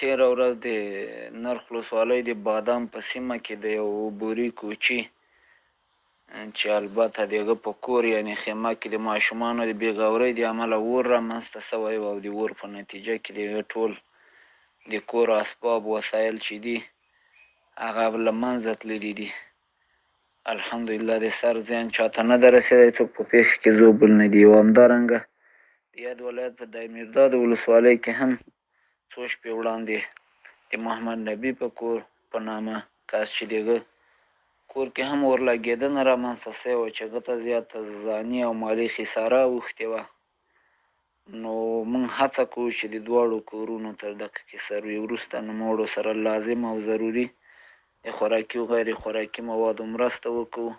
تېره ورځ د نرخ ولسوالۍ د بادام په سیمه کې د یو عبوري کوچي، چې البته د هغه په کور یعنې خیمه کې د ماشومانو د بې غورۍ د امله اور رامنځته شوی و، او د اور په نتیجه کې د هغه ټول د کور اسباب وسایل چې دي هغه له منځه تللي دي. الحمدلله د سر زیان چاته نه ده رسېدلی، څوک په پېښه کې ژوبل نه دي. او همدارنګه د یاد ولایت په دایمیرداد ولسوالۍ کې هم څو شپې وړاندې د محمد نبي په کور په نامه کس چې د هغه کور کې هم اورلګېدنه رامنځته شوې وه، چې هغه ته زیاته ځاني او مالي خساره اوښتې وه. نو موږ هڅه کوو چې د دواړو کورونو تر دقیقې سروې وروسته نوموړو سره لازم او ضروري د خوراکي او غیر خوراکي موادو مرسته وکړو.